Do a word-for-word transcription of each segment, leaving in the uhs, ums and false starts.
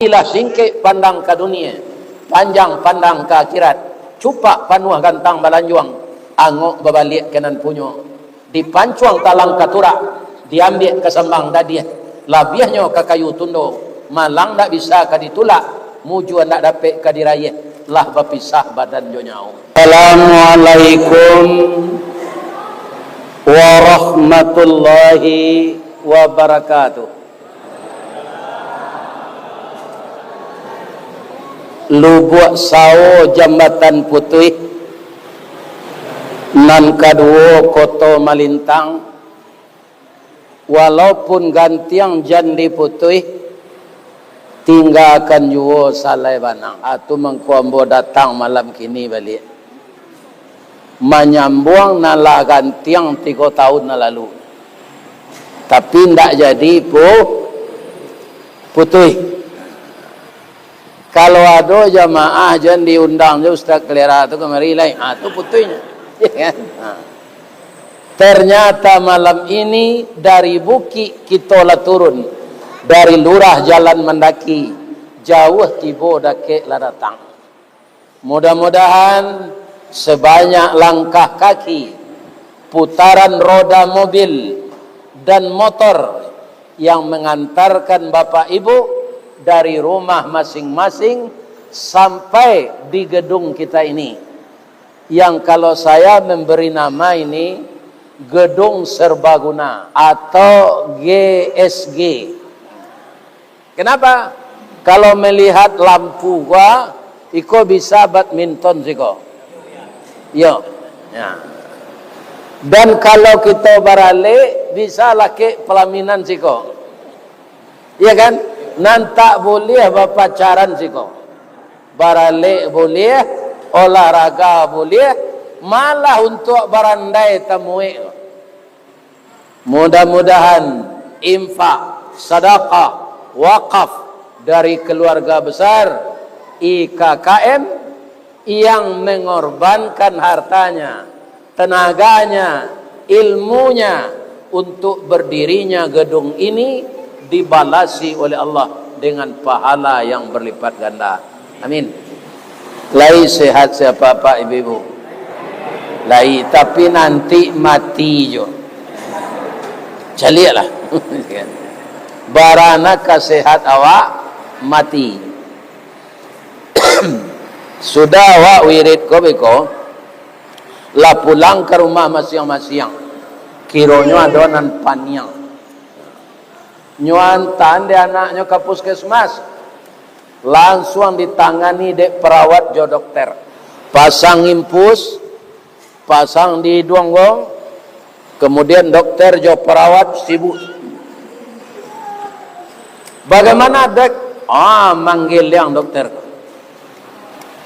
Ilah singkek pandang ka dunia, panjang pandang ka akhirat, cupak panuah gantang balanjuang, angok babaliak ka nan punyo, dipancuang talang ka turak, diambiak ka sambang dadiah, labiahnyo ka kayu tundo, malang ndak bisa ka ditulak, mujua ndak dapek ka dirayeh, lah bapisah badan jo nyawo. Assalamualaikum warahmatullahi wabarakatuh. Lubuak Sawo Jambatan Putuih, nan kaduo Koto Malintang, walaupun gantiang jan diputuih, tinggakan juo salai banang. Atu mangko ambo datang malam kini baliak. Manyambuang nan lah gantiang tigo tahun nan lalu. Tapi ndak jadi pu-, putuih. Kalau ado jamaah jan diundang jo Ustaz Kelera tu kamari lai, ah, tu putuihnyo. Ya kan? Ah. Ternyata malam ini dari bukik kito lah turun, dari lurah jalan mandaki, jauah tibo dakek lah datang. Mudah-mudahan sebanyak langkah kaki, putaran roda mobil dan motor yang mengantarkan Bapak Ibu dari rumah masing-masing sampai di gedung kita ini, yang kalau saya memberi nama ini Gedung Serbaguna atau G S G. Kenapa? Kalau melihat lampu ko, iko bisa badminton siko. Yo. Ya. Dan kalau kito baralek, bisa lakek pelaminan siko. Iya kan? Nan tak buliah bapacaran siko. Baralek buliah, olahraga buliah, malah untuak barandai tamuek. Mudah-mudahan infak, sadakah, wakaf dari keluarga besar I K K M yang mengorbankan hartanya, tenaganya, ilmunya untuk berdirinya gedung ini dibalasi oleh Allah dengan pahala yang berlipat ganda. Amin. Lai sehat sia apak ibu-ibu? Lai, tapi nanti mati jo. Caliaklah. Barana ka sehat awak mati. Sudah awak wirid ko beko, lah pulang ka rumah masiang-masiang. Kironyo ado nan paniang. Nyo antaan dek anaknyo ka puskesmas, lansuang ditangani dek perawat jo dokter. Pasang infus, pasang di iduang gong, kemudian dokter jo perawat sibuk. "Bagaimana, Dek?" "Ah, manggeliang dokter."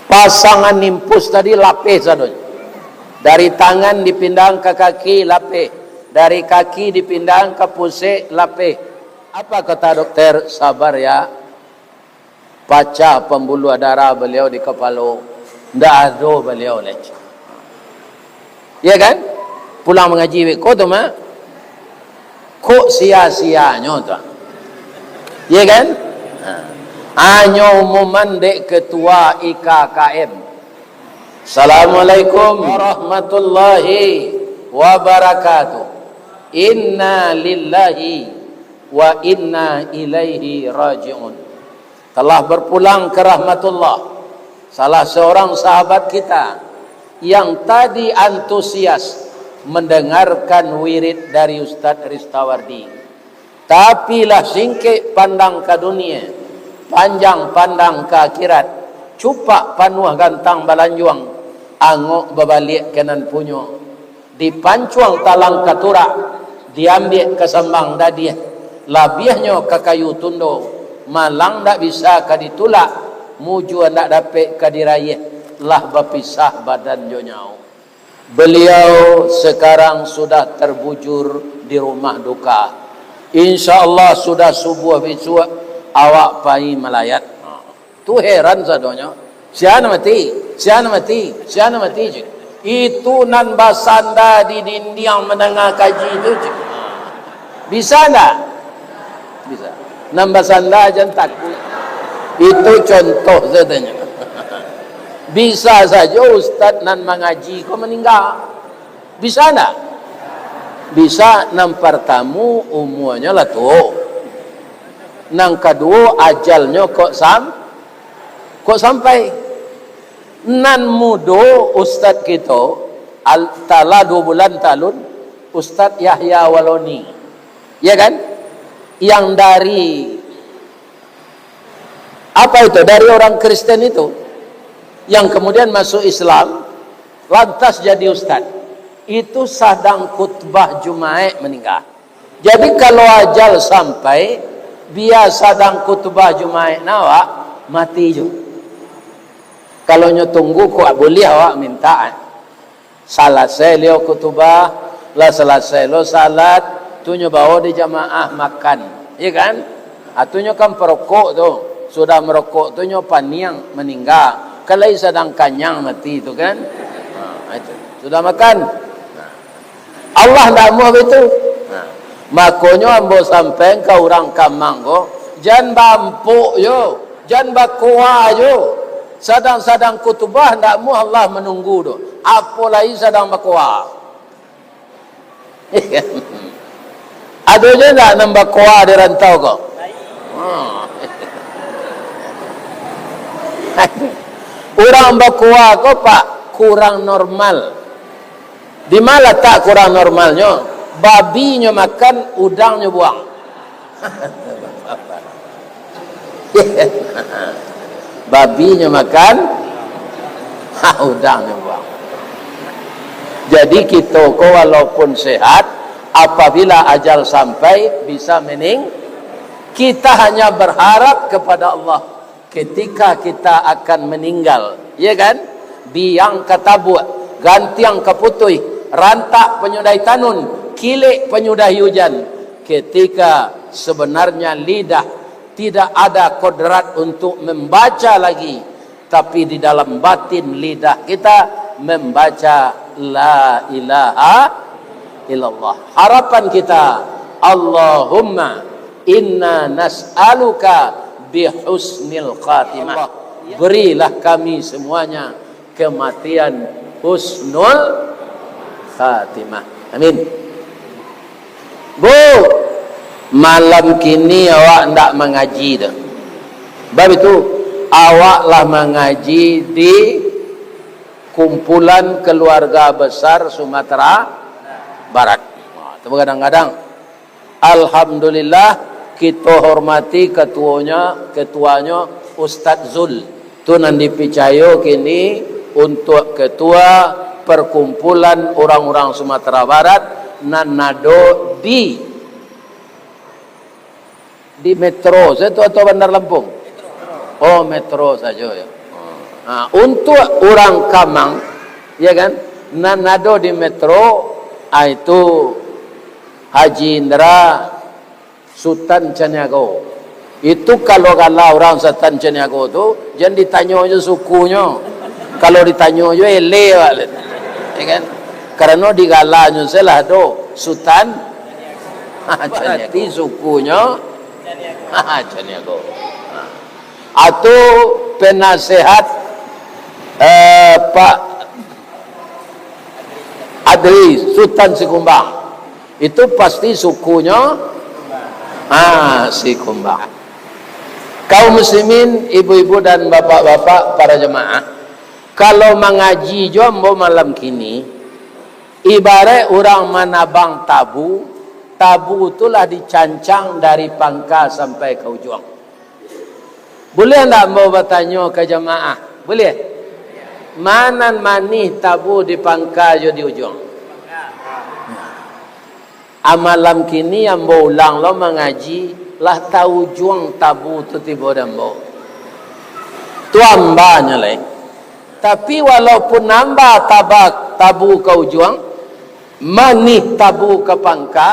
Pasangan infus tadi lapeh sadonyo. Dari tangan dipindahan ka kaki, lapeh. Dari kaki dipindahan ka pusek, lapeh. Apa kata dokter? "Sabar ya. Pacah pembuluh darah beliau di kepala. Ndak ado beliau lai." Iya kan? Pulang mangaji beko tu mah. Kok sia-sianyo tu? Iya kan? Ha. Anyo umuman dek ketua I K K M. Assalamualaikum warahmatullahi wabarakatuh. Inna lillahi wa inna ilaihi raji'un. Telah berpulang ke rahmatullah, salah seorang sahabat kita yang tadi antusias mendengarkan wirid dari Ustaz Ristawardi. Tapi lah singkek pandang ka dunia, panjang pandang ka akhirat, cupak panuah gantang balanjuang, angok babaliak ka nan punyo. Dipancuang talang ka turak, diambiak ka sambang dadiah, labiahnyo ka kayu tundo, malang ndak bisa ka ditulak, mujua ndak dapek ka dirayeh, lah bapisah badan jo nyawo. Beliau sekarang sudah terbujur di rumah duka. Insya Allah sudah subuah bisuak awak pai malayat. Tu heran sadonyo. Sia nan mati, sia nan mati, sia nan mati, cek. Itu nan basanda di dindiang mandanga kaji tu, cek. Bisa ndak? Bisa. Nan basanda jan takuik. Itu contoh sajo. Bisa sajo ustaz nan mangaji ko maningga. Bisa ndak? Bisa, nan partamo umuanyo lah tuo. Nan kaduo ajalnyo kok sam-, kok sampai. Nan mudo ustaz kito, al-, tala duo bulan talun, Ustaz Yahya Waloni. Ya kan? Yang dari, apa itu? Dari orang Kristen itu. Yang kemudian masuk Islam, lantas jadi ustaz. Itu sadang khutbah Jumaik maningga. Jadi, kalau ajal sampai, bia sadang khutbah Jumaik na awak mati jo. Kalau nyo tunggu, kok buliah awak minta, eh. Salasai liau khutbah, lah salasai lo salat, tu nyo bawa di jamaah makan, ya kan? Ah, tu nyo kan parokok tu. Sudah marokok tu nyo paniang, maningga. Kan lai sadang kanyang mati tu kan? Ha, itu. Sudah makan. Allah ndak amuah baitu. Nah, makonyo ambo sampaian ka urang Kamang ko, jan baampok jo, jan bakoa jo. Sadang-sadang kutubah ndak amuah Allah manunggu doh. Apo lai sadang bakoa. Ado jo ndak nan bakoa di rantau ko? Urang bakoa ko, Pak, kurang normal. Di ma latak kurang normalnyo? Babinyo makan, udangnyo buang. Babinyo makan, udangnyo buang. Jadi, kito ko walaupun sehat, apabila ajal sampai, bisa mening-, kita hanya berharap kepada Allah. Ketika kita akan meninggal, ya kan? Biang ka tabuak, gantiang ka putuih, rantak panyudahi tanun, kilek panyudahi ujan. Ketika sebenarnya lidah tidak ada kodrat untuk membaca lagi, tapi di dalam batin lidah kita membaca la ilaha illallah. Harapan kita, Allahumma inna nas'aluka bihusnil khatimah. Berilah kami semuanya kematian husnul khatimah. Amin. Bu, malam kini awak ndak mangaji tu. Bab itu, awak lah mangaji di Kumpulan Keluarga Besar Sumatera Barat. Nah, tu kadang-kadang, alhamdulillah, kito hormati ketuanya, ketuanyo Ustaz Zul. Tu nan dipicayo kini untuak ketua Perkumpulan Urang-Urang Sumatera Barat nan ado di Di Metro sajo tu atau Bandar Lampung? Oh, Metro sajo, ya. Ha, untuak urang Kamang, ya kan, nan ado di Metro, ah, itu Haji Indra, Sutan Caniago. Itu kalau gala urang Sutan Caniago tu, jan ditanyo jo sukunyo. Kalau ditanyo jo, eleh awak. Ya kan? Karano di galanyo sajolah ado Sutan Caniago. Berarti sukunyo Caniago. Atau penasehat, eh, Pak Adri, Sutan Sikumbang. Itu pasti sukunyo, ah, Sikumbang. Kaum muslimin, ibu-ibu dan bapak-bapak, para jemaah, kalau mangaji jo ambo malam kini, ibarat urang manabang tabu, tabu tu lah dicancang dari pangka sampai ka ujuang. Buliah ndak ambo batanyo ka jamaah? Buliah? Ma nan manih tabu di pangka jo di ujuang? Ah, malam kini ambo ulang lo mangaji, lah taujuang tabu tu tibo di ambo. Tu ambanyo lai. Tapi walaupun amba taba-, tabu ka ujuang, manih tabu ka pangka,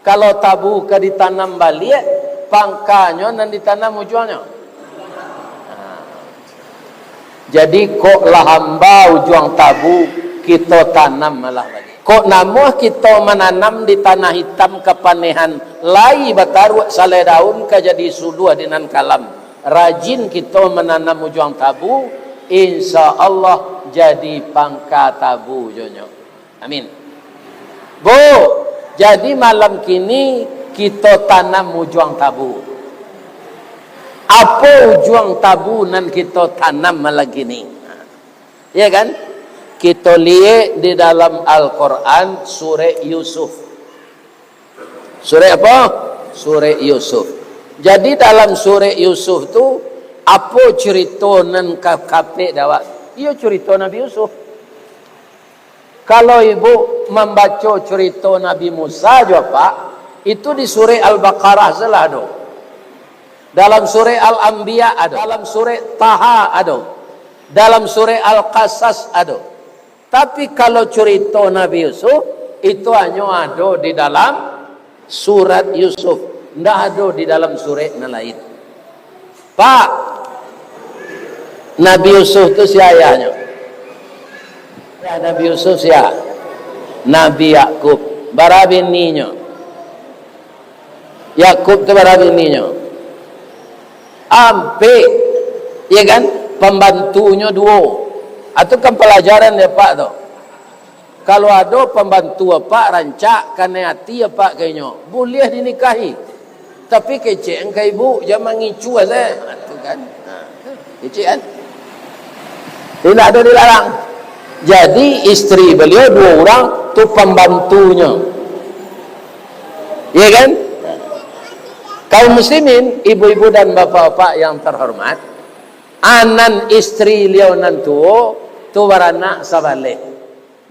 kalau tabu ka ditanam baliak, pangkanyo nan ditanam ujuangnyo. Nah. Jadi, kok lah amba ujuang tabu, kito tanam malah baliak. Kok namuah kito mananam di tanah itam kapanehan, lai bataruak salai daun ka jadi suluah di nan kalam. Rajin kito mananam ujuang tabu, insya Allah jadi pangka tabu jo nyo. Amin. Bu, jadi malam kini kito tanam ujuang tabu. Apo ujuang tabu nan kito tanam malam kini? Ya kan? Kito liek di dalam Al-Quran, surek Yusuf. Surek apo? Surek Yusuf. Jadi, dalam surek Yusuf tu, apo curito nan ka-, kapek dek awak? Iyo, curito Nabi Yusuf. Kalau ibu mambaco curito Nabi Musa jo, Pak, itu di surek Al-Baqarah sajo lah ado. Dalam surek Al-Anbiya ado, dalam surek Taha ado, dalam surek Al-Qasas ado. Tapi, kalau curito Nabi Yusuf, itu hanyo ado di dalam surat Yusuf, ndak ado di dalam surek nan lain. Pak, Nabi Yusuf tu sia ayahnyo? Ayah Nabi Yusuf sia? Nabi Yakub. Bara bininyo? Yakub tu bara bininyo? Ampek, ya kan? Pambantunyo duo. Itu kan palajaran dek apak tu. Kalau ado pambantu apak rancak, kanai ati apak ka inyo, buliah dinikahi. Tapi kecek ka ibu, jan mangicu sajo. Ha, tu kan. Ha, kecek kan? Indak ado dilarang. Jadi, isteri baliau duo urang tu pambantunyo. Ya kan? Kaum muslimin, ibu-ibu dan bapak-bapak yang terhormat, anan isteri liau nan tuo tu baranak sabaleh.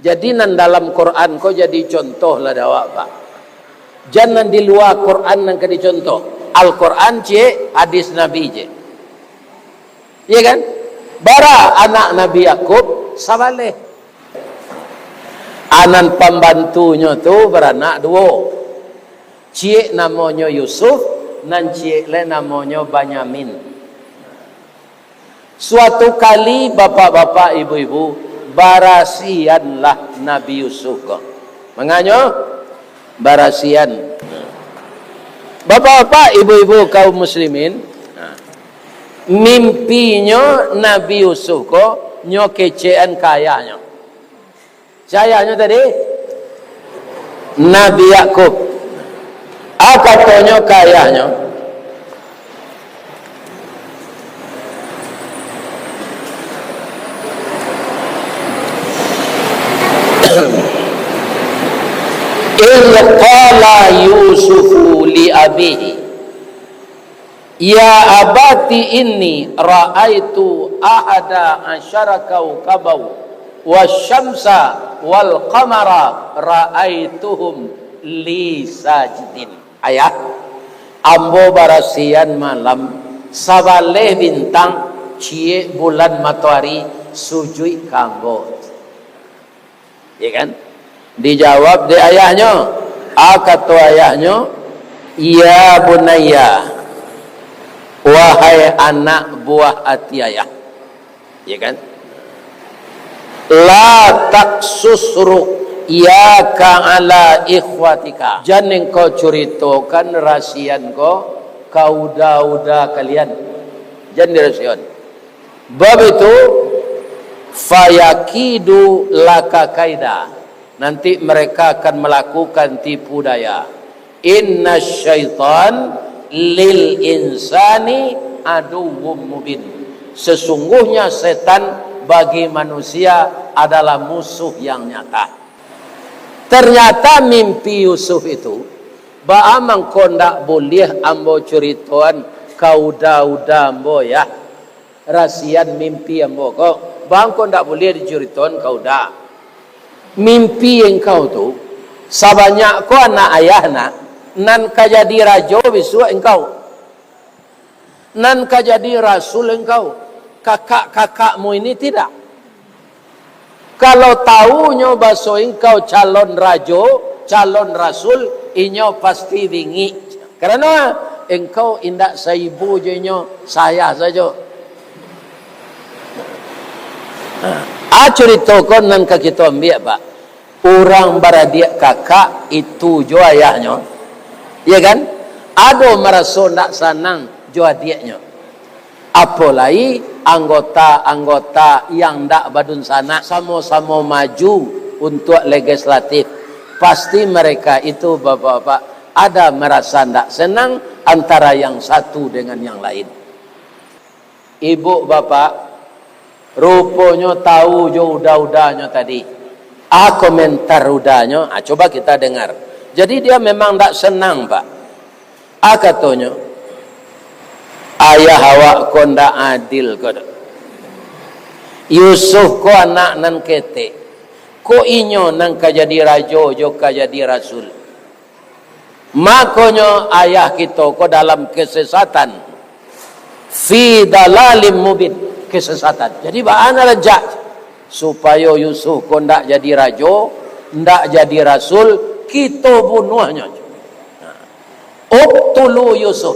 Jadi, nan dalam Quran ko jadi contoh lah dek awak, Pak. Jan nan di lua Quran nan ka dicontoh. Al-Quran ciek, hadis Nabi ciek. Iya kan? Bara anak Nabi Yakub? Sabaleh. Anan pambantunyo tu baranak duo. Ciek namonyo Yusuf, nan ciek lai namonyo Banyamin. Suatu kali, bapak-bapak, ibu-ibu, barasianlah Nabi Yusuf ko. Manganyo? Barasian. Bapak-bapak, ibu-ibu, kaum muslimin, mimpinyo Nabi Yusuf ko, nyo kecekan ka ayahnyo. Sia ayahnyo tadi? Nabi Yakub. A katonyo ka ayahnyo, "Idh qala Yusufu li abihi." "Ya abati inni ra'aitu ahada asyara kaukaban, wasyamsa wal qamara ra'aituhum li sajidin." Ayah, ambo barasian malam, sabaleh bintang, ciek bulan matoari, sujuik ka ambo. Ya kan? Dijawab dek ayahnyo. A kato ayahnyo, "Ya bunayya, wahai anak buah ati ayah." Ya kan? "La taqsus ru'yaka ala ikhwatika." Jan engkau curitokan rasian ko ka uda-uda kalian. Jan dirasian. Bab itu, "Fayakidu laka kaida." Nanti mereka akan melakukan tipu daya. "Inna syaitan lil insani aduwwum mubin." Sesungguhnya setan bagi manusia adalah musuh yang nyata. Ternyata mimpi Yusuf itu, baa mangko ndak buliah ambo curitoan ka uda-uda ambo, ya? Rasian mimpi ambo ko, baa mangko ndak buliah dicuritoan ka uda. Mimpi engkau tu, sabanyak ko anak ayah nak, nan ka jadi rajo bisuak engkau. Nan ka jadi rasul engkau. Kakak-kakakmu ini tidak. Kalau tahu nyo baso engkau calon rajo, calon rasul, inyo pasti bingik. Karano engkau indak saibu jo inyo, saayah sajo. Nah, a curito ko nan ka kito ambiak, Pak. Urang baradiak kakak itu jo ayahnyo. Iya kan? Ado maraso ndak sanang jo adiaknyo. Apolai anggota-anggota yang ndak badunsanak samo-samo maju untuak legislatif, pasti mereka itu, bapak-bapak, ada merasa ndak senang antara yang satu dengan yang lain. Ibuk bapak, ruponyo tahu jo uda-udanyo tadi. Ah, komentar udanyo, ah, coba kita dengar. Jadi dia memang ndak senang, Pak. Ah, katonyo, "Ayah awak ko ndak adil ko doh. Yusuf ko anak nan ketek. Ko inyo nan ka jadi rajo jo ka jadi rasul. Makonyo ayah kito ko dalam kesesatan. Fi dalalim mubin, kesesatan." Jadi baa nan rancak supayo Yusuf ko ndak jadi rajo, ndak jadi rasul, kito bunuahnyo. Uqtulu Yusuf.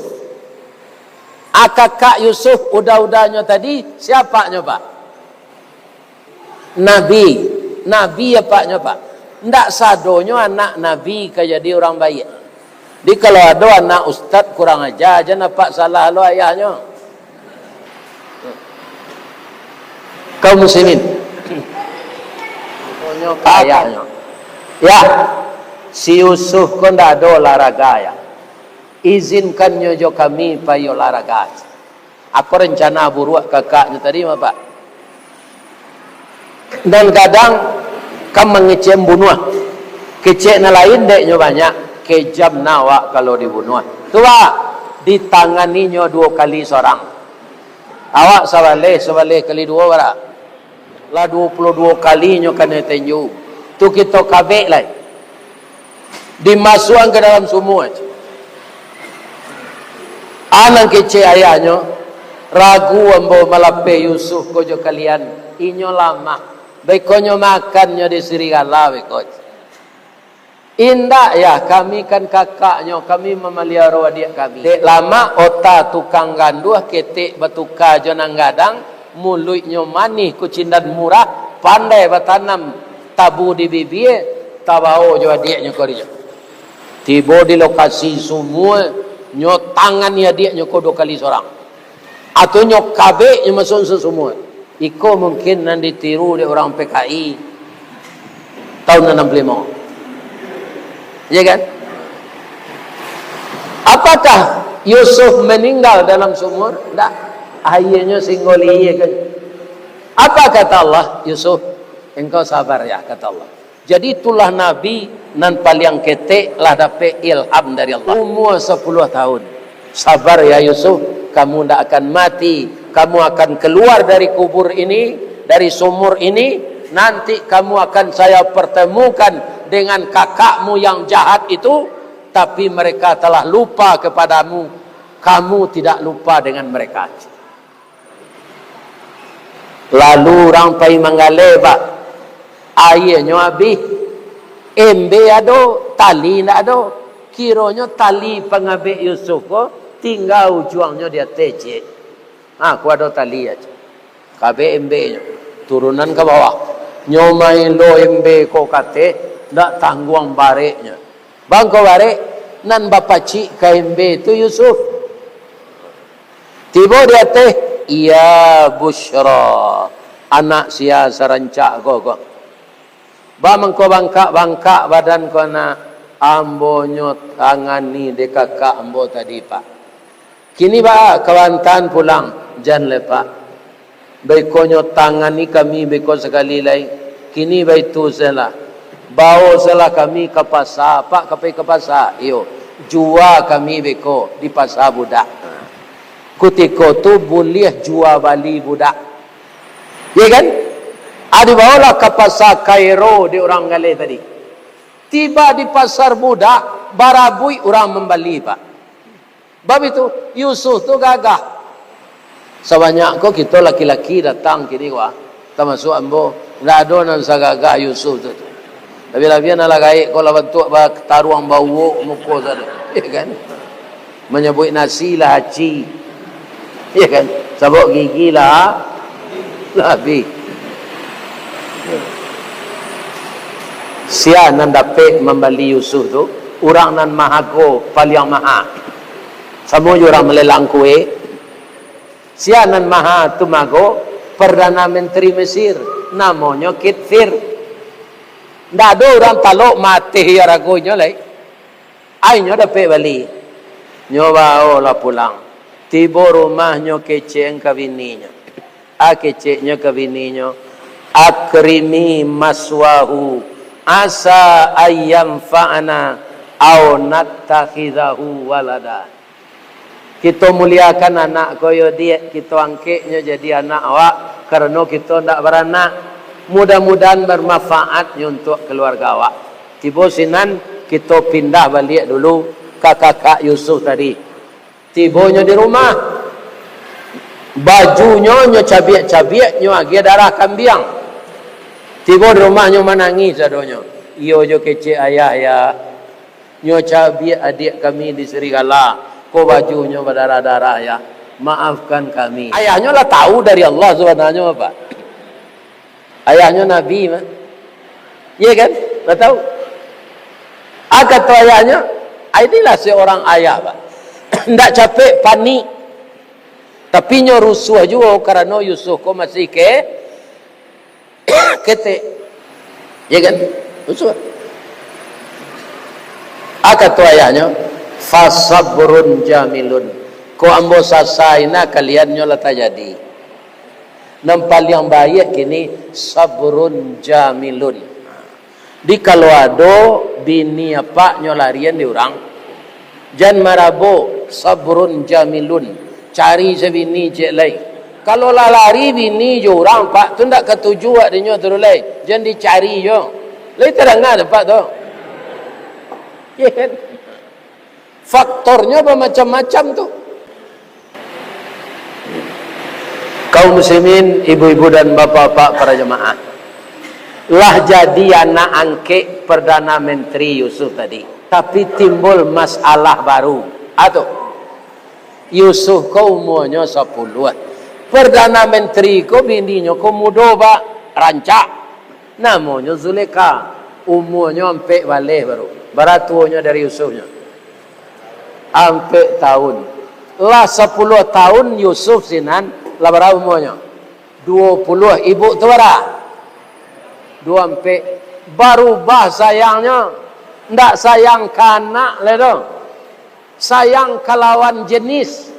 Akakak Yusuf, uda-udanyo tadi, siapanyo, Pak? Nabi. Nabi apaknyo, Pak? Ndak sadonyo anak Nabi ka jadi urang baiak. Jadi, kalau ado anak ustad kurang aja, jan apak salah lo ayahnyo. Kaum muslimin. Ayahnyo. Ya, si Yusuf ko ndak ado olahraga, ya. Izinkannyo jo kami pai olahraga. Apo rencana buruak kakaknyo tadi, Bapak? Dan kadang ka mangecek bunuah. Kecek nan lain dek nyo banyak, kejam na awak kalau dibunuah. Tu, Pak, ditanganinyo duo kali sorang. Awak sabaleh, sabaleh kali duo, bara? Lah duo puluah duo kali nyo kanai tenju. Tu kito kabek lai. Dimasuakan ka dalam sumua. Anak kecek ayahnyo, "Ragu ambo malapeh Yusuf ko jo kalian. Inyo lamah. Beko nyo makannyo dek sirigala beko." "Indak, Yah, kami kan kakaknyo, kami mamaliaro adiak kami." Dek lamak ota tukang ganduah, ketek batuka jo nan gadang, muluiknyo manih kucindan murah, pandai batanam tabu di bibia, tabao jo adiaknyo ko dinyo. Tibo di lokasi sumua, nyo tangani adiaknyo ko duo kali sorang. Atau nyo kabek nyo masuak sumua. Iko mungkin nan ditiru dek urang P K I tahun anam puluah limo. Ya kan? Apakah Yusuf meninggal dalam sumur? Ndak. Aianyo singgo lihia kan. Apa kata Allah? "Yusuf, engkau sabar ya," kata Allah. Jadi, itulah Nabi nan paliang ketek lah dapek ilham dari Allah. Umua sapuluah tahun. "Sabar ya Yusuf, kamu ndak akan mati. Kamu akan keluar dari kubur ini, dari sumur ini. Nanti kamu akan saya pertemukan dengan kakakmu yang jahat itu, tapi mereka telah lupa kepadamu. Kamu tidak lupa dengan mereka." Lalu urang pai manggaleh, Pak. Aianyo abih. Embe ado, tali indak ado. Kironyo tali pangabek Yusuf ko tingga ujuangnyo di ateh ciek. Ha, ko ado tali aja. Kabek embenyo. Turunan ka bawah. Nyo maelo embe ko ka ateh, ndak tangguang bareknyo. Bangko barek, nan bapacik ka embe tu Yusuf. Tibo di ateh, "Ya busyra, anak sia sarancak ko, ko." Bamangko bangkak-bangkak badan ko anak, "Ambo nyo tangani dek kakak ambo tadi, Pak. Kini baa, ka Banten pulang?" "Jan lai, Pak. Beko nyo tangani kami beko sakali lai. Kini baitu sajolah. Bao sajolah kami ka pasa." "Pak ka pai ka pasa?" "Iyo." "Jua kami beko di pasa budak." Kutiko tu buliah jua bali budak. Ya kan? Ah, dibaolah ka pasa Kairo dek urang galeh tadi. Tiba di pasar budak, barabuik urang mambali, Pak. Bab itu, Yusuf tu gagah. Sabanyak ko kito laki-laki datang kini ko, ah, tamasuak ambo, ndak ado nan sagagah Yusuf tu. Labiah-labiah nan lah gaek ko lah bantuak ba-, taruang bauwok muko sado. Ya kan? Manyabuik nasi lah aci. Ya kan? Sabok gigi lah, lah abih. Sia nan dapek mambali Yusuf tu, urang nan mahago, paliang maha. Samo jo urang malelang kue. Sia nan maha tumago, Perdana Menteri Mesir, namonyo Kitfir. Ndak ado urang talok mateh aragonyo lai. Ainyo dapek bali. Nyo baolah pulang. Tibo rumahnyo kecek ka bininyo. A keceknyo ka bininyo, "Akrimi maswahu, asa ayyam fa'ana, au nattakhidahu walada." Kito muliakan anak ko yo, Diak, kito angkeknyo jadi anak awak, karano kito ndak baranak. Mudah-mudahan bermanfaatnyo untuak keluarga awak. Tibo sinan, kito pindah baliak dulu ka kakak Yusuf tadi. Tibonyo di rumah, bajunyo nyo cabiak-cabiak, nyo agiah darah kambiang. Tibo di rumah nyo manangih sadonyo. "Iyo jo kecek ayah, ya. Nyo cabiak adiak kami di serigala, ko bajunyo badarah-darah, ya. Maafkan kami." Ayahnyo lah tahu dari Allah sabananyo, Bapak. Ayahnyo nabi mah. Iya kan? Lah tahu. A kato ayahnyo, a inilah seorang ayah, Pak. Ndak capek panik. Tapi nyo rusuah juo karano Yusuf ko masih ke-, ketek. Iya kan? Rusuah. A kato ayahnyo, "Fasabrun jamilun." Ko ambo sasai nah kalian nyo lah tajadi. Nan paliang baiak kini, sabrun jamilun. Di kalau ado bini apaknyo larian di urang, jan marabo, sabrun jamilun. Cari sabini ciek lai. Kalau lah lari bini jo urang, Pak, tu ndak katuju awak dinyo tu lai. Jan dicari jo. Lai tadanga dek Pak tu. Iya kan? Faktornyo bamacam-macam tu. Kaum muslimin, ibu-ibu dan bapak-bapak para jemaah. Lah jadi anak angkek Perdana Menteri Yusuf tadi. Tapi timbul masalah baru. Atu, Yusuf ko umuanyo sapuluah. Perdana Menteri ko bininyo ko mudo, Pak, rancak. Namonyo Zulekha, umuanyo ampek baleh baru. Bara tuonyo dari Yusufnyo? Ampek tahun. Lah sapuluah tahun Yusuf sinan, lah bara umuanyo? Duo puluah. Ibu tu bara? Duo ampek. Barubah sayangnyo. Ndak sayang ka anak lai doh. Sayang ka lawan jenis.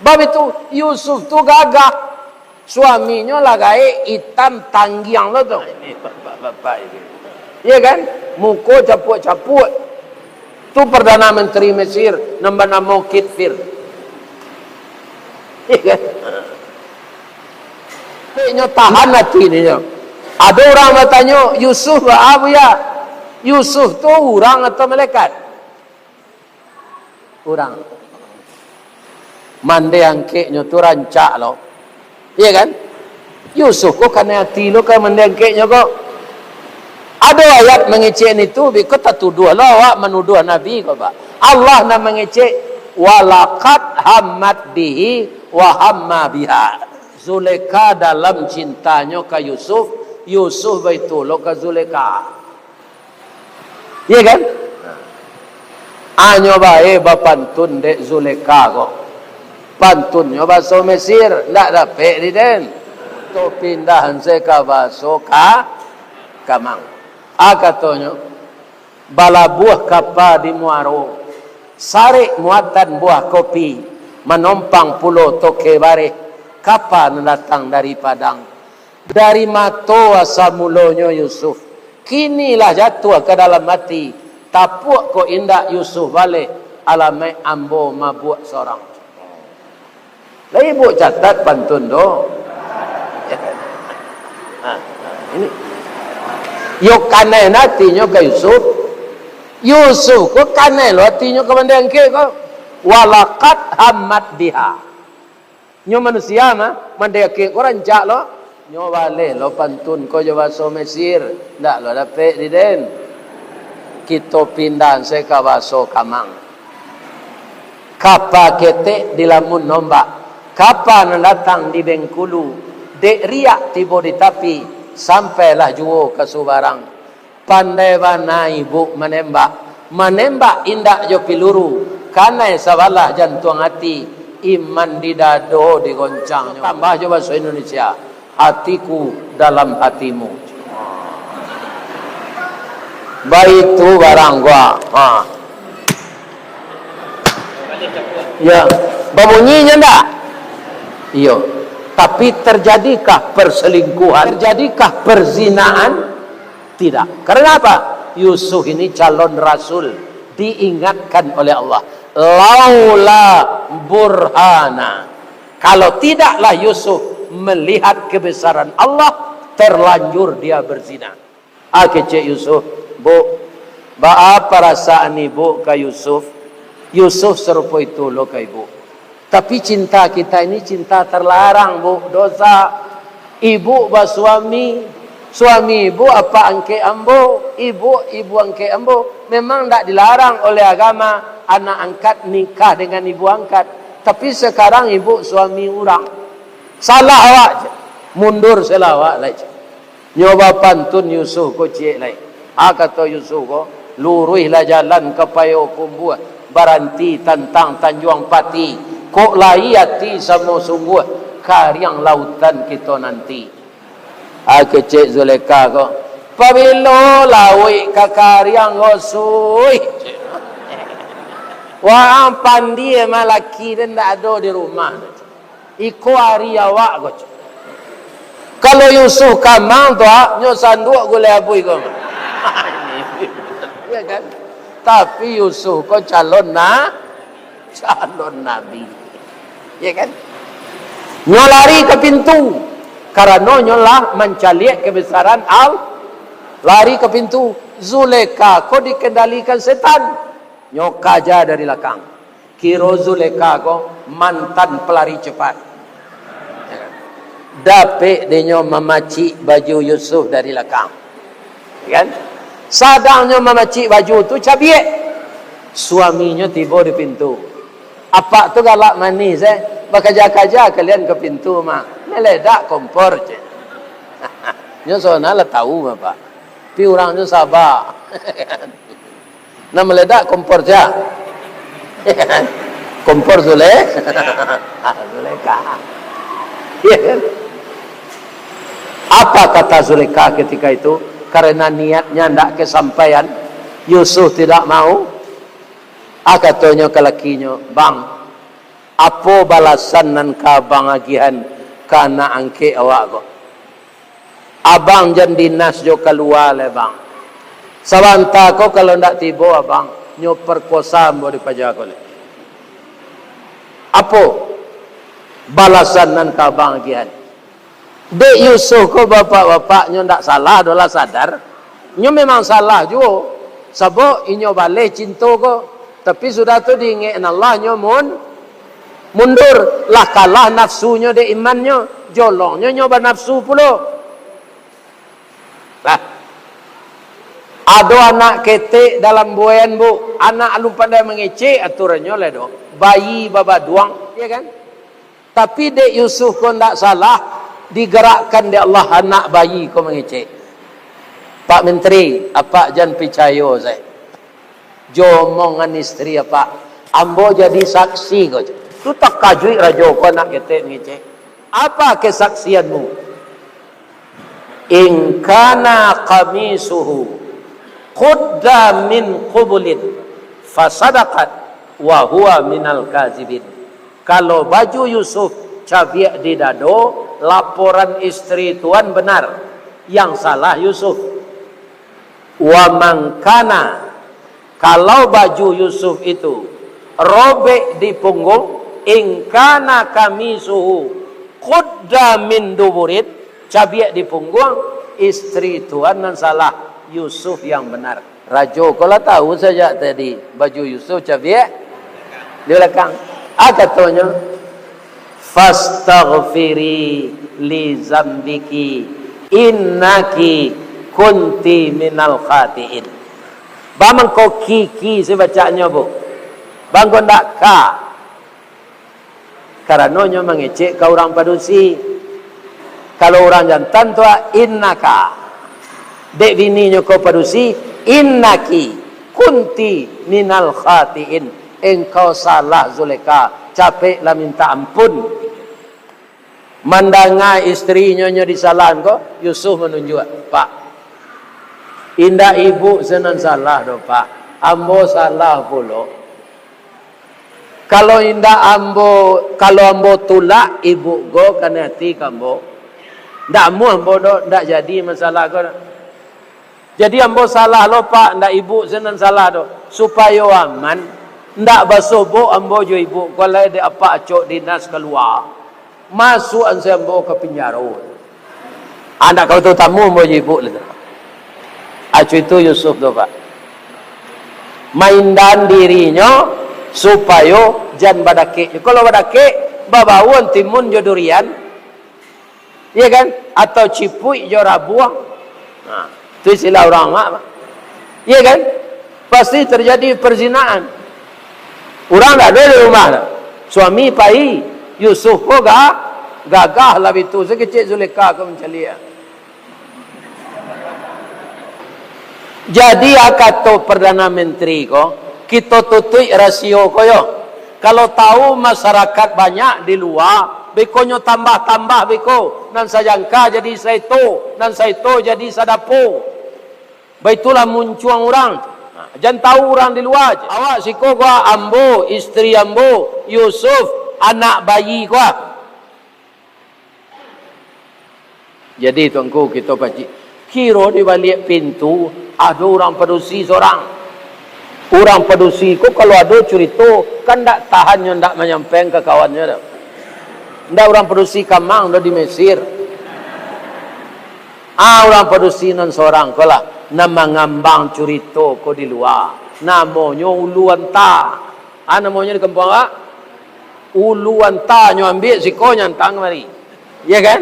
Bab itu, Yusuf tu gagah. Suaminyo lah gaek, itam, tanggiang lo tu. Ini bapak-bapak ini. Iya kan? Muko capuak-capuak. Tu Perdana Menteri Mesir, nan banamo Kitfir. Iya kan? Tapi nyo tahan ati ninyo. Ado urang batanyo, "Yusuf baa, Buya?" Yusuf tu urang atau malaikat? Urang. Mandeh angkeknyo tu rancak lo. Iya kan? Yusuf ko kanai ati lo ka mandeh angkeknyo ko. Ado ayat mangecek nitu, biko tatuduah lo awak manuduah Nabi ko, Pak. Allah nan mangecek, "Walaqad hammat bihi wa hamma biha." Zulekha dalam cintanyo ka Yusuf, Yusuf baitu lo ka Zulekha. Iya kan? Anyo bae bapantun dek Zulekha ko. Pantunnyo baso Mesir, ndak dapek di den. Tu pindah se ka baso ka-, kamang. A katonyo, balabuah kapa di muaro, sarek muatan buah kopi, manompang pulo toke bareh, kapa nan datang dari Padang. Dari mato asa mulonyo Yusuf, kini lah jatuah ka dalam ati. Tapuak kok indak Yusuf baleh, alamaik ambo mabuak sorang. Lai buek catat pantun tu. Ha, ini. Yo kanai atinyo ka Yusuf. Yusuf ko kanai lo atinyo ka mandeh angkek ko. Walaqad hammat biha. Nyo manusia mah, mandeh angkek ko rancak lo. Nyo baleh lo pantun ko jo baso Mesir, ndak lo dapek di den. Kito pindah se ka baso kamang. Kapa ketek dilamun ombak, kapa nan datang di Bengkulu, dek riak tibo di tapi, sampailah juo ka Subarang. Pandai bana ibuk manembak, manembak indak jo piluru, kanai sabalah jantuang ati, Iman di dado digoncangnyo. Tambah jo bahaso Indonesia, hatiku dalam hatimu. Baitu barang gua. Ha. Ya, babunyinyo ndak? Iyo. Tapi terjadikah perselingkuhan? Terjadikah perzinaan? Tidak. Karena apa? Yusuf ini calon rasul, diingatkan oleh Allah. Laula burhana. Kalau tidaklah Yusuf melihat kebesaran Allah, terlanjur dia berzina. Ah, kecek Yusuf, "Bu, baa parasaan ibu ka Yusuf? Yusuf sarupo itu lo ka ibu. Tapi cinta kita ini cinta terlarang, Bu, dosa. Ibu basuami, suami ibu apak angkek ambo, ibu ibu angkek ambo. Memang ndak dilarang oleh agama anak angkat nikah dengan ibu angkat. Tapi sekarang ibu suami urang. Salah awak, cek. Mundur salah awak lai, cek." Nyo bapantun Yusuf ko ciek lai. Ah, kato Yusuf ko, "Luruihlah jalan ka Payokumbuah, baranti tantang Tanjuang Pati. Kok lai ati samo sungguah, kariang lautan kito nanti." Ah, kecek Zulekha ko, "Pabilo lauik ka kariang ko, Suih?" Waang pandie mah laki den ndak ado di rumah. Iko ari awak ko, cek. Kalau Yusuf kamang tu, ah, nyo sanduak gulai abuih ko. Ya kan? Tapi Yusuf ko calon na-, calon nabi. Ya kan? Nyo lari ka pintu. Karano nyo lah mancaliak kebesaran Al-, lari ka pintu. Zulekha ko dikendalikan setan. Nyo kaja dari lakang. Kiro Zulekha ko mantan pelari cepat. Dapek dek nyo mamacik baju Yusuf dari lakang. Kan? Sadang nyo mamacik baju tu, cabiak. Suaminyo tibo di pintu. Apak tu galak manih, eh. Bakaja-kaja kalian ka pintu mah. Meledak kompor, cek. Nyo sabananyo lah tahu, Pak. Tapi urang tu saba. Nah, meledak kompor sia? Kompor Zule-, Zulekha. Ya kan? Apa kata Zulekha ketika itu? Karena niatnya ndak kesampaian, Yusuf tidak mau. Ah, katonyo ka lakinyo, "Bang, apo balasan nan ka abang agiahan ka anak angkek awak ko?" Abang jan dinas jo kalua lai, Bang. Sabanta ko kalau ndak tibo abang, nyo perkosa ambo di paja ko lai. Apo balasan nan ka abang agiahan? Dek Yusuf ko bapak-bapak nyo ndak salah doh lah sadar. Nyo memang salah juo. Sabab inyo baleh cinto ko. Tapi sudah tu diingek Allah nyo mun-, mundur. Lah kalah nafsunyo dek imannyo. Jolongnyo nyo banafsu pulo. Lah. Ado anak ketek dalam buayan, Bu. Anak alun pandai mangecek aturannyo lai doh. Bayi babaduang, ya kan? Tapi dek Yusuf ko ndak salah, digerakkan dek Allah anak bayi ko mangecek. Pak Menteri, apak jan picayo sae. Jo omongan istri apak, ambo jadi saksi ko. Tu takajuik rajo ko anak ketek mangecek. Apa kesaksianmu? In kana qamisuhu qudda min qubulin fasadaqat wa huwa minal kazibin. Kalau baju Yusuf cabiak di dado, laporan istri tuan benar, yang salah Yusuf. Wa man kana, kalau baju Yusuf itu robek di punggung, in kana qamisuhu qudda min duburin, cabiak di pungguang, istri tuan nan salah, Yusuf yang benar. Rajo ko lah tahu sajak tadi, baju Yusuf cabiak di balakang. Ah, katonyo, "Fastaghfiri li zambiki, innaki kunti minal khatiin." Bamangko kiki si bacaknyo, Bu. Bangko ndak ka. Karano nyo mangecek ka urang padusi. Kalau urang jantan tu, ah, innaka. Dek bininyo ko padusi, innaki kunti minal khatiin. Engkau salah, Zulekha, Capek lah minta ampun. Mandanga istrinyo nyo disalahan ko, Yusuf manunjuak, "Pak, indak ibu se nan salah doh, Pak. Ambo salah pulo. Kalau indak ambo, kalau ambo tulak ibu ko kanai ati ka ambo, ndak amuah ambo doh, ndak jadi masalah ko doh." Jadi ambo salah lo, Pak, ndak ibu se nan salah doh. Supayo aman, ndak basobok ambo jo ibu ko lai dek apak acok dinas kalua. Masuakan se ambo ka pinjaro. Ah, ndak ka batamu ambo jo ibu lai tu. Acu itu Yusuf tu, Pak. Maindan dirinyo supayo jan badakek. Kalau badakek, babauan timun jo durian. Iya kan? Atau cipuik jo rabuang. Nah, itu istilah urang mak. Iya kan? Pasti terjadi perzinaan. Urang ndak ado di rumah dah. Suami pai, Yusuf ko ga-, gagah lah bitu, sakecek Zulekha ko mancaliak. Jadi, a kato Perdana Menteri ko, kito tutuik rasio ko yo. Kalau tahu masyarakat banyak di lua, beko nyo tambah-tambah beko, nan sajangka jadi saeto, nan saeto jadi sadapo. Baitulah muncuang urang. Nah, jan tahu urang di lua je. Awak siko ko ambo, isteri ambo, Yusuf, anak bayi ko. Jadi, Tuanku, kito pacik, kiro di baliak pintu ado urang padusi sorang. Urang padusi ko kalau ado curito, kan ndak tahan nyo ndak manyampaian ka kawannyo doh. Ndak urang padusi kamang doh di Mesir. Ah, urang padusi nan sorang ko lah, nan mangambang curito ko di lua. Namonyo Ulu Anta. Ah, namonyo di kampuang awak? Ulu Anta nyo ambiak siko nyo antang kamari. Iya kan?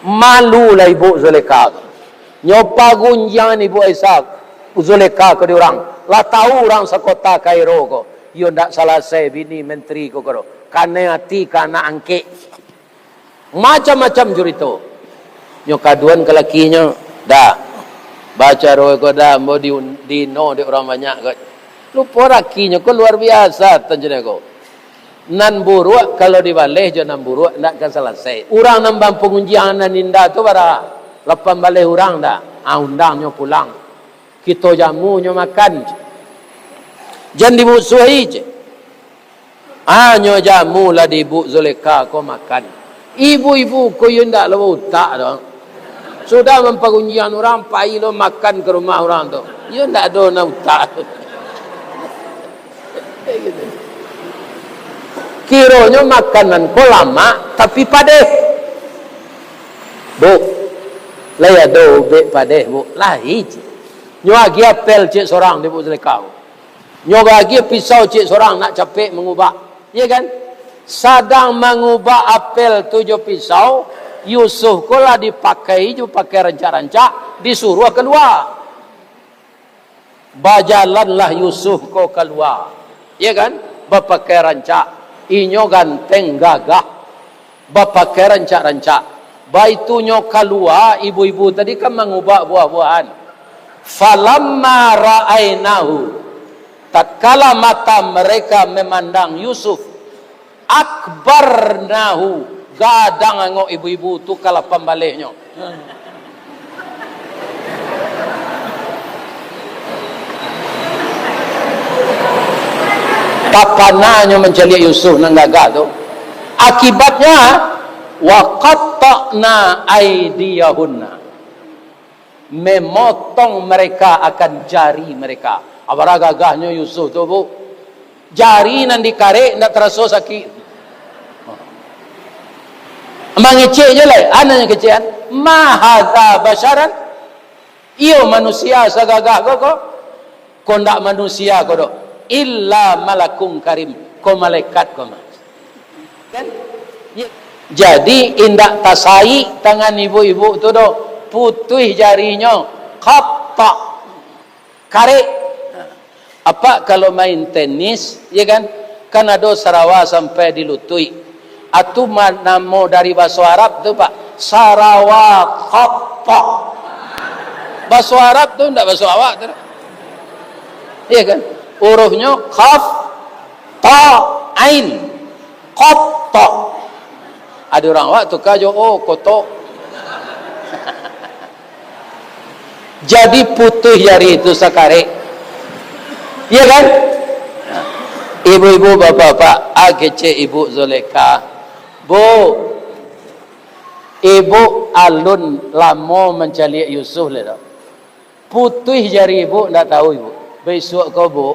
Malulah ibu Zulekha ko. Nyo pagunjiangan ibu Aisyah, Zulekha ko di urang. Lah tahu urang sakota Kairo ko. Iyo ndak salasai bini menteri ko ko do. Kanai ati ka anak angkek. Macam-macam curito. Nyo kaduan ka lakinyo, "Dah, bacaro ko dah, ambo di, diino dek urang banyak ko." Lupo lakinyo ko luar biasa tancina ko. Nan buruak kalau dibaleh jo nan buruak ndak ka salasai. Urang nan bapangunjiangan nan indah tu bara lapan baleh urang dah. Ah, undang nyo pulang. Kito jamu nyo makan. Jan dimusuahi je. Anyo jamu lah di ibu Zulekha ko makan. Ibu-ibu ko iyo ndak lo utak doh. Sudah mampagunjiang urang, pai lo makan ka rumah urang tu. Iyo ndak ado na utak. Kironyo makanan ko lamak, tapi padeh. Bu, lai ado ubek padeh, Bu? Lai. Nyo agiah apel ciek sorang di ibu Zulekha. Nyo bagi pisau ciek sorang nak capek mangubak, iya kan? Sadang mangubak apel tu jo pisau, Yusuf ko lah dipakai jo pakai rancak-rancak, disuruah kalua. Bajalanlah Yusuf ko kalua, iya kan? Bapakai rancak, inyo ganteng gagah. Bapakai rancak-rancak. Baitu nyo kalua, ibu-ibu tadi kan mangubak buah-buahan. Falamma ra'ainahu, tatkala mata mereka memandang Yusuf, akbarnahu, gadang angok ibu-ibu tu ka lapan balehnyo. Papananyo mancaliak Yusuf nan gagah tu. Akibatnya, wa qatta'na aidiyahunna. Memotong mereka akan jari mereka. Abarah gagahnyo Yusuf tu, Bu. Jari nan dikarek ndak taraso sakik. Mangecek je lai, a nan kecekan. Ma hadza basyaran. Iyo manusia sagagah ko, ko? Ko ndak manusia ko doh, illa malakun karim, ko malaikat ko mah. Kan? Jadi, indak tasaik tangan ibu-ibu tu doh, putuih jarinyo, qatta, karek. Apak kalau main tenis, ya kan? Kan ado sarawa sampai di lutuik. Atu ma-, namo dari baso Arab tu, Pak? Sarawa qatta. Baso Arab tu ndak baso awak tu. Iya kan? Hurufnyo qaf, ta. Ain. Kotok. Ado urang awak tuka jo o, kotok. Jadi putuih jari itu sakarek. Iya kan? Ibu-ibu, bapak-bapak, a kecek Ibu Zulekha. Bu, Ibu alun lamo mancaliak Yusuf lai doh. Putuih jari Ibu, ndak tahu Ibu. Bisuak ko, Bu,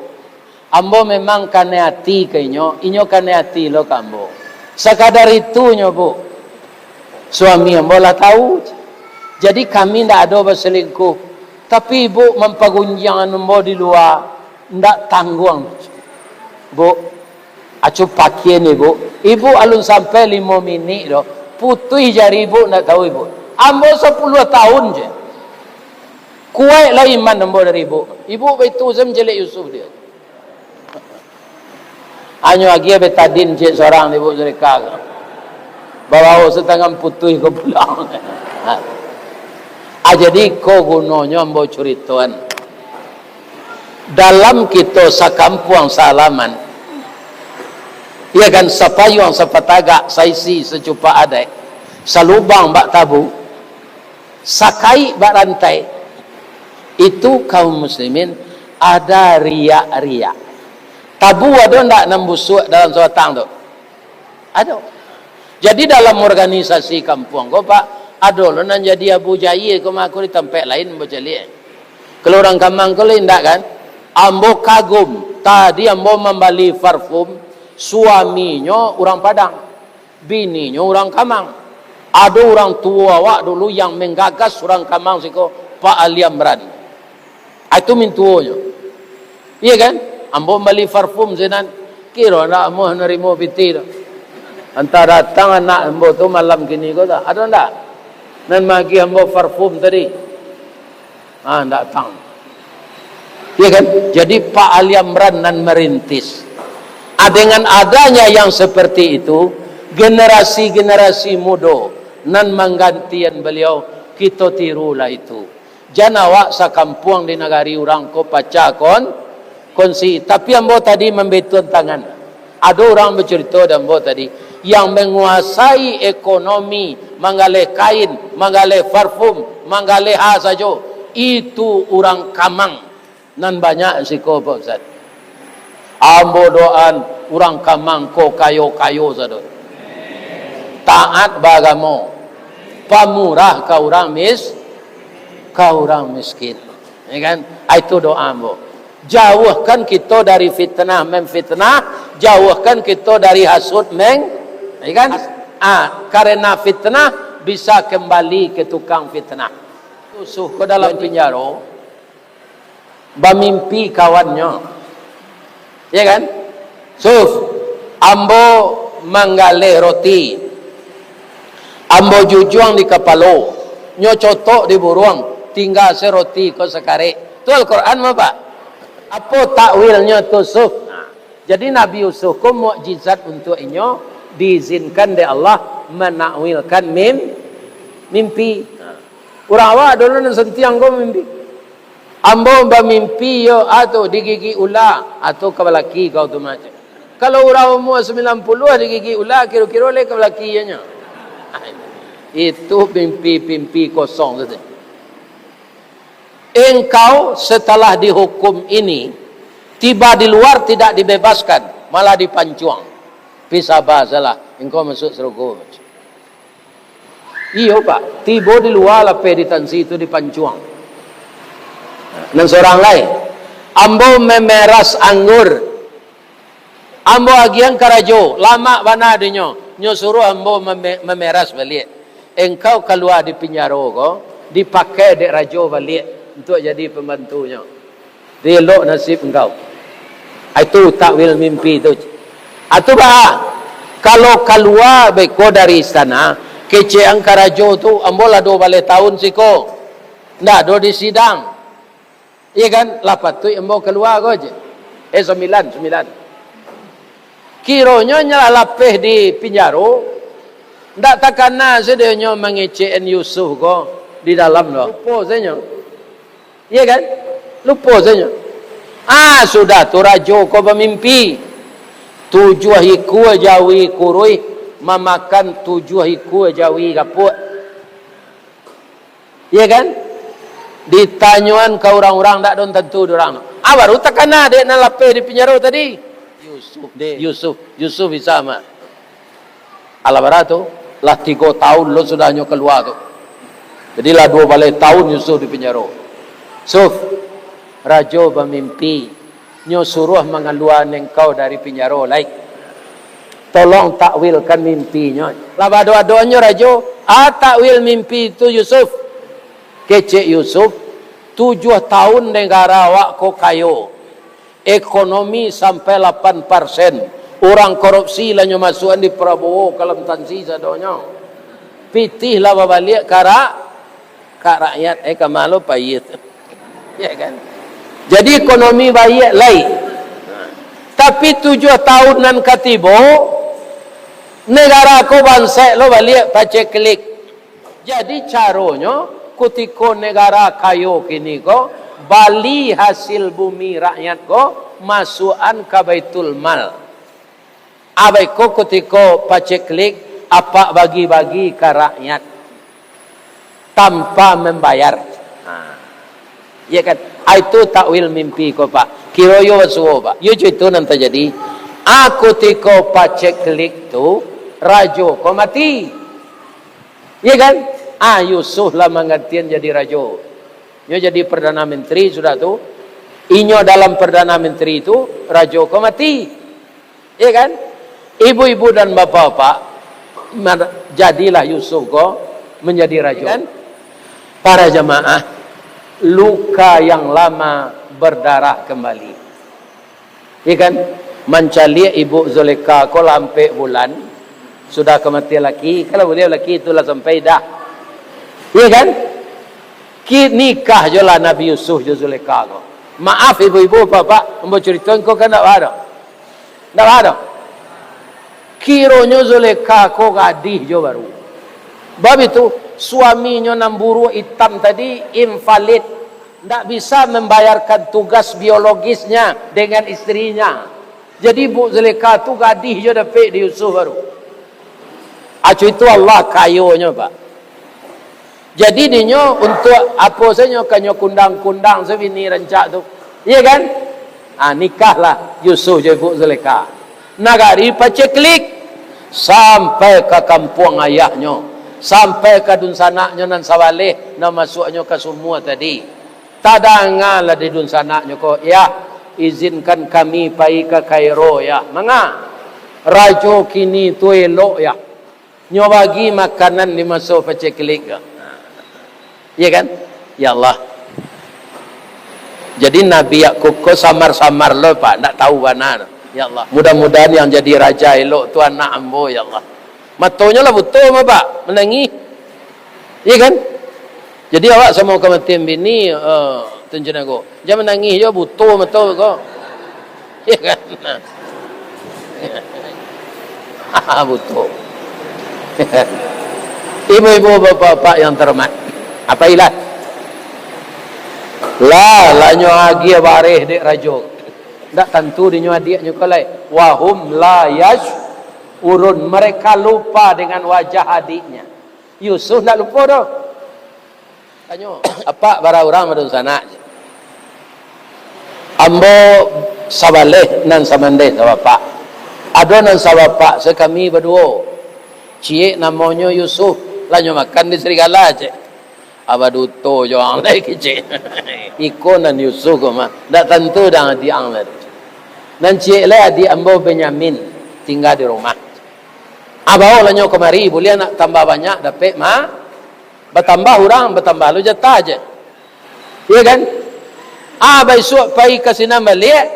ambo memang kanai ati ka inyo, inyo kanai ati lo ka ambo. Sakadar itu nyo, Bu. Suami ambo lah tahu. Jadi kami ndak ado baselingkuh. Tapi Ibu mampagunjiangan ambo di lua, ndak tangguang. Bu, acu pakie ni, Bu. Ibu alun sampai limo minik doh. Putuih jari Ibu, ndak tahu Ibu. Ambo sapuluah tahun je. Kuaik lah iman ambo dari Ibu. Ibu baitu se mancaliak Yusuf dia. Anyo agiah betadin ciek sorang di Ibu Zulekha. Babawo satangan putuih ko pulang. Ah, jadi ko gunonyo ambo curitoan. Dalam kito sakampuang saalaman, iya kan, sapayuang sapatagak, saisi sacupak adaik, salubang bak tabu, sakaik bak rantai, itu kaum muslimin ada riak-riak. Tabu ado ndak nan busuak dalam sabatang tu? Ado. Jadi dalam organisasi kampuang ko, Pak, ado lo nan jadi Abu Jahia ko mah, ko di tampek lain ambo caliak. Kalau urang Kamang ko lai indak kan? Ambo kagum, tadi ambo mambali parfum, suaminyo urang Padang, bininyo urang Kamang. Ado urang tuo awak dulu yang menggagas urang Kamang siko, Pak Ali Amran. Ah, itu mintuonyo. Iya kan? Ambo mambali parfum sinan, kiro ndak amuah narimo pitih tu. Antah datang anak ambo tu malam kini ko tu, ado ndak? Nan magiah ambo parfum tadi. Ah, ndak datang. Iya kan? Jadi Pak Ali Amran nan merintis. Ah, dengan adanya yang seperti itu, generasi-generasi mudo nan manggantian baliau, kito tirulah itu. Jan awak sakampuang di nagari urang ko pacah kon-, kongsi. Tapi ambo tadi mambetoan tangan. Ado urang bacurito di ambo tadi, yang manguasai ekonomi, manggaleh kain, manggaleh parfum, manggaleh ha sajo, itu urang Kamang. Nan banyak siko, Pak Ustaz. Ambo doaan urang Kamang ko kayo-kayo sado. Taat baagamo, pamurah ka urang mis-, ka urang miskin. Ya kan? Ah, itu doa ambo. Jauahkan kito dari fitnah memfitnah, jauahkan kito dari hasud meng-, ya kan? Ah, karena fitnah bisa kembali ke tukang fitnah. Yusuf ko dalam pinjaro, bamimpi kawannyo. Ya kan? Suf, ambo manggaleh roti. Ambo jujuang di kapalo. Nyo cotok di buruang, tingga se roti ko sakarek. Tu Al-Quran mah, Pak. Apo takwilnyo tu, Suf? Nah, jadi Nabi Yusuf ko mukjizat untuak inyo, diizinkan dek Allah manakwilkan mim-, mimpi. Nah, urang awak dulu nan santiang ko mimpi. Ambo bamimpi yo, ah, tu, digigik ula, ah, tu kabalaki kau tu macam. Kalau urang umua sambilan puluah digigik ula, kiro-kiro lai kabalaki ianyo. Itu mimpi-mimpi kosong tu. Engkau setelah dihukum ini, tiba di luar tidak dibebaskan, malah dipancuang. Pi saba salah, engkau masuk sarugo. Iyo, Pak. Tibo di lua lapeh di tansi tu dipancuang. Nan sorang lai, ambo memeras anggur. Ambo agiahan karajo, lamak bana dinyo. Nyo suruah ambo meme-, memeras baliak. Engkau kalua di pinjaro ko, dipakai dek rajo baliak untuak jadi pambantunyo. Elok nasib engkau. Itu takwil mimpi tu. Atu baa, kalau kalua beko dari istana, kecek ang karajo tu, ambo lah duo baleh taun siko. Ndak ado di sidang. Iya kan? Lah patuik ambo kalua ko je. Eh, sambilan, sambilan. Kironyo nyo lah lapeh di pinjaro, ndak takana sadonyo mangecek an Yusuf ko di dalam tu. Lupo sadonyo. Iya kan? Lupo sadonyo. Ah, sudah tu rajo ko bamimpi. Tujuah ikua jawi kuruih mamakan tujuah ikua jawi gapuak. Iya kan? Ditanyoan ka urang-urang, dak don tantu di urang. Ah, baru takana dek nan lapeh di pinjaro tadi. Yusuf, dek. Yusuf, Yusuf bisa mah. Alah bara tu, lah tigo taun lo sudah nyo kalua tu. Jadi lah duo baleh taun Yusuf di pinjaro. Suf, rajo bamimpi, nyo suruah mangalua engkau dari pinjaro lai. Tolong takwilkan mimpinyo. Lah bado-adonyo rajo, ah, takwil mimpi tu Yusuf. Kecek Yusuf, tujuah taun negara awak ko kayo. Ekonomi sampai lapan persen. Urang korupsi lah nyo masuakan di Prabowo ka dalam tansi sadonyo. Pitih lah babaliak ka ra-, ka rakyat, eh, ka ma lo payie tu. Ya kan? Jadi ekonomi baiak lai. Tapi tujuah taun nan ka tibo, negara ko bansaik lo baliak paceklik. Jadi caronyo, kutiko negara kayo kini ko, bali hasil bumi rakyat ko, masuakan ka Baitul Mal. Abih ko kutiko paceklik, apak bagi-bagi ka rakyat tanpa mambayar. Ha. Iya kan? Ah, itu takwil mimpi ko, Pak. Kiro yo basuo, Pak. Yo jo itu nan tajadi. Ah, kutiko paceklik tu, rajo ko mati. Iya kan? Ah, Yusuf lah manggantian jadi rajo. Nyo jadi Perdana Menteri sudah tu. Inyo dalam Perdana Menteri tu, rajo ko mati. Iya kan? Ibu-ibu dan bapak-bapak, mar-, jadilah Yusuf ko menjadi rajo. Iya kan? Para jamaah, luka yang lama berdarah kembali. Iya kan? Mancaliak ibu Zulekha ko lah ampek bulan, sudah kamatian laki, kalau buliah laki tu lah sampai dah. Iya kan? Ki-, nikah jo lah Nabi Yusuf jo Zulekha ko. Maaf ibu-ibu, bapak, ambo curito ko kan ndak baa doh. Ndak baa doh. Kironyo Zulekha ko gadih jo baru. Bab itu, suaminyo nan buruak itam tadi invalid. Ndak bisa mambayarkan tugas biologisnya dengan istrinya. Jadi, Bu Zulekha tu gadih jo dapek di Yusuf baru. Acu itu Allah kayonyo, Pak. Jadi, dinyo untuak apo sajo nyo ka nyo kundang-kundang sabini rancak tu. Iya kan? Ah, nikahlah Yusuf jo Ibu Zulekha. Nagari paceklik, sampai ka kampuang ayahnyo, sampai ka dunsanaknyo nan sabaleh, nan masuaknyo ka sumua tadi. Tadangalah di dunsanaknyo ko, "Yah, izinkan kami pai ka Kairo, Yah." Manga? Rajo kini tu elok, Yah. Nyo bagi makanan di maso paceklik ko. Iya kan? Ya Allah. Jadi Nabi Yakub ko samar-samar lo, Pak, ndak tahu bana. Ya Allah. Mudah-mudahan yang jadi raja elok tu anak ambo, ya Allah. Matonyo lah buto mah, Pak, manangih. Iya kan? Jadi awak samo kamatian bini, eh, Tun Cinago. Jan manangih jo, buto mato ko. Iya kan? Buto. Ibu-ibu, bapak-bapak yang terhormat, apailah. Lah, lah nyo agiah bareh dek rajo. Ndak tantu dinyo adiaknyo ko lai. Wahum la yasy'urun. Mereka lupa dengan wajah adiknya. Yusuf ndak lupo doh. Tanyo, "Apak bara urang badunsanak?" Ambo sabaleh nan samandeh sabapak. Ado nan sabapak sakami baduo. Ciek namonyo Yusuf, lah nyo makan di serigala, cek. Aba duto jo ang lai kecek. Iko nan Yusuf ko mah. Ndak tantu dang adiak ang lai. Nan ciek lai adiak ambo Benyamin tingga di rumah. Abaolah nyo kamari, buliah nak tambah banyak dapek ma-, Batambah urang, batambah lo jatah je. Iya kan? Ah, baisuak pai ka sinan baliak,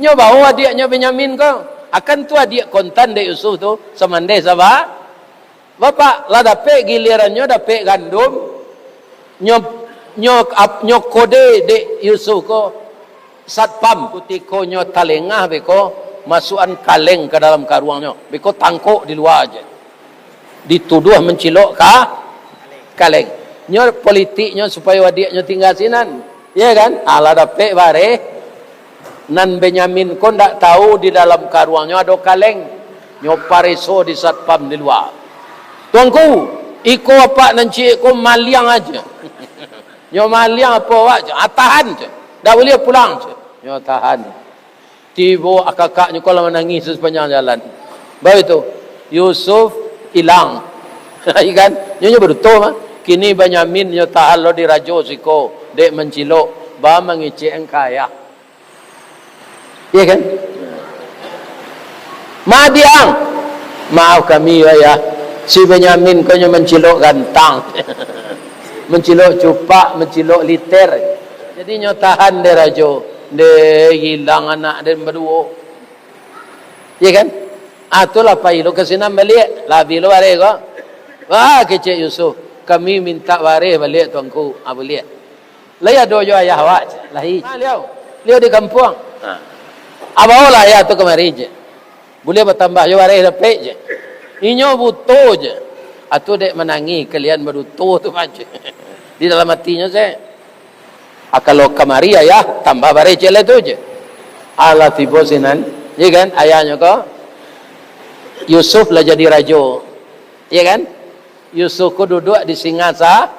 nyo bao adiaknyo Benyamin ko. Akan tu adiak kontan dek Yusuf tu, samandeh saba-, bapak, lah dapek giliarannyo dapek gandum, nyo, nyo, ap-, nyo kode dek Yusuf ko, satpam. Kutiko nyo talengah beko, masuakan kaleng ka dalam karuangnyo. Beko tangkok di lua je. Dituduah mancilok ka kaleng. Nyo politiknyo supayo adiaknyo tingga sinan. Iya kan? Alah dapek bareh. Nan Benyamin ko ndak tahu di dalam karuangnyo ado kaleng. Nyo pareso di satpam di lua. "Tuanku, iko apak nan ciek ko maliang aja." "Nyo maliang apo awak?" cek. "Ah, tahan," cek. "Ndak buliah pulang," cek. Nyo tahan. Tibo akakaknyo ko lah manangih sapanjang jalan. Baitu, Yusuf ilang. Ikan, nyo, nyo baduto mah. Kini Benyamin nyo tahan lo di rajo siko, dek mancilok, ba mangecek ka ayah. Iya kan? "Ma diang, maaf kami, yo, ayah. Si Benyamin ko nyo mancilok gantang." Mancilok cupak, mancilok liter. Jadi nyo tahan dek rajo, dek ilang anak den baduo. Iya kan? Ah, tu lah pai lo ka sinan baliak. Lah abih lo bareh ko. Wah, kecek Yusuf, "Kami mintak bareh baliak, Tuanku." Ah, baliak. "Lai ado jo ayah awak?" cek. "Lai." "Ma liau?" "Liau di kampuang." "Ha. Ah, baolah ayah tu kamari," cek. "Buliah batambah jo bareh dapek," cek. "Inyo buto," cek. "Ah, tu dek manangih kalian baduto tu mah," cek. Di dalam atinyo, cek. "Ah, kalau kamari ayah, tambah bareh ciek lai tu," cek. Alah tibo sinan, iya kan, ayahnyo ko, Yusuf lah jadi rajo, iya kan? Yusuf ko duduak di singasa-,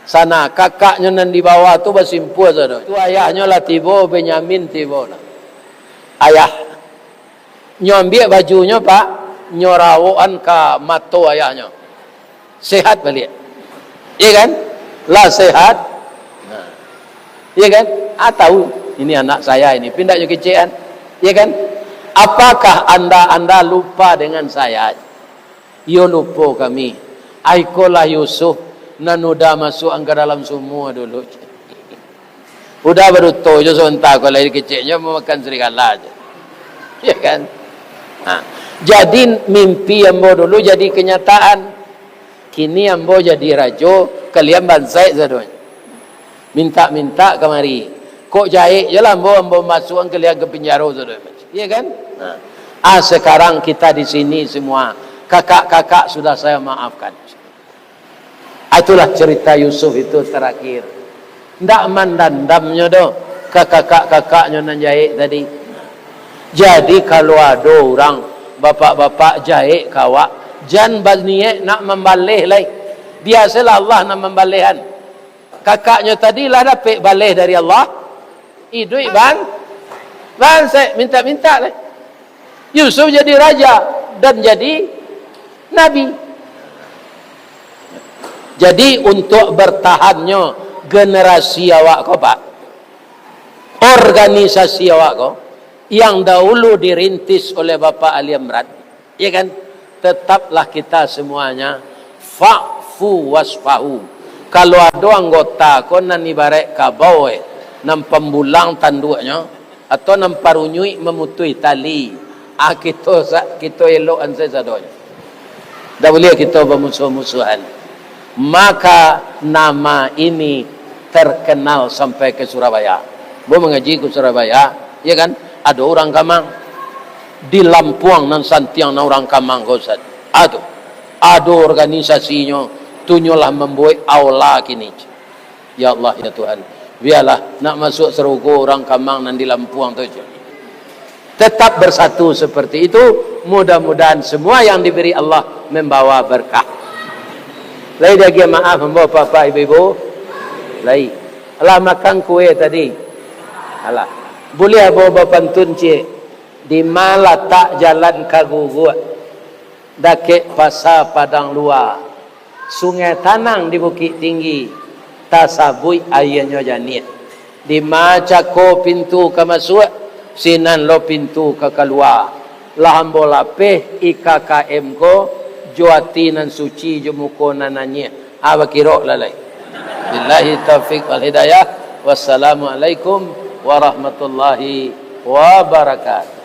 sana, kakaknyo nan di bawah tu basimpua sado. Tu ayahnyo lah tibo, Benyamin tibo lah. Ayah, nyo ambiak bajunyo, Pak, nyo rawokan ka mato ayahnyo. Sehat baliak. Iya kan? Lah sehat. Nah. Iya kan? Ah, tahu, ini anak saya ini. Pindak nyo kecekan. Iya kan? "Apakah anda, anda lupa dengan saya?" "Iyo, lupo kami." "Ai, ikolah Yusuf nan udah masuak ka dalam sumua dulu." Udah baduto jo sabanta ko, lai keceknyo mamakan serigala je. Ya kan? Ha. Jadi, mimpi ambo dulu jadi kenyataan. Kini ambo jadi rajo, kalian bansaik sadonyo. Mintak-mintak kamari. Kok jahek je lah ambo, ambo masuakan kalian ka pinjaro sadonyo. Ya kan? Ha. Ah, sekarang kita di sini semua. Kakak-kakak sudah saya maafkan. Ah, itulah cerita Yusuf itu terakhir. Ndak mandandamnyo doh ka kakak-kakaknyo nan jahek tadi. Jadi, kalau ado urang, bapak-bapak, jahek ka awak, jan baniaik nak mambaleh lai. Biasolah Allah nan mambalehan. Kakaknyo tadi lah dapek baleh dari Allah, iduik ban-, bansaik, mintak-mintak lai. Yusuf jadi raja dan jadi nabi. Jadi, untuk bertahannyo generasi awak ko, Pak, organisasi awak ko, yang dahulu dirintis oleh Bapak Ali Amran, ya kan? Tetaplah kita semuanya fa'fu wasfahu. Kalau ado anggota ko nan ibarat kabau, eh, nan pambulang tanduaknyo, atau nan parunyuik mamutuih tali, ah, kito sa-, kito elokan sajo sadonyo. Ndak buliah kito bamusuah-musuahan. Maka nama ini terkenal sampai ke Surabaya. Ambo mangaji ka Surabaya, ya kan? Ado urang Kamang. Di Lampuang nan santiang nan urang Kamang ko, Ustaz. Ado. Ado organisasinyo, tu nyo lah mambuek aula kini. Ya Allah, ya Tuhan, bialah nak masuak sarugo urang Kamang nan di Lampuang tu, cek. Tetap bersatu seperti itu, mudah-mudahan semua yang diberi Allah membawa berkah. Lai diagiah maaf ambo, bapak, ibu-ibu? Lai. Alah makan kue tadi? Alah. Buliah ambo bapantun ciek? Di ma latak jalan ka Guguak, dakek Pasa Padang Lua. Sungai tanang di Bukik Tinggi, tasabuik aianyo janiah. Di ma cako pintu ka masuak, sinan lo pintu ka kalua. Lah ambo lapeh I K K M ko, jo ati nan suci, jo muko nan anyiah. Ah, bakirok lah lai. Billahi taufik wal hidayah. Wassalamualaikum warahmatullahi wabarakatuh.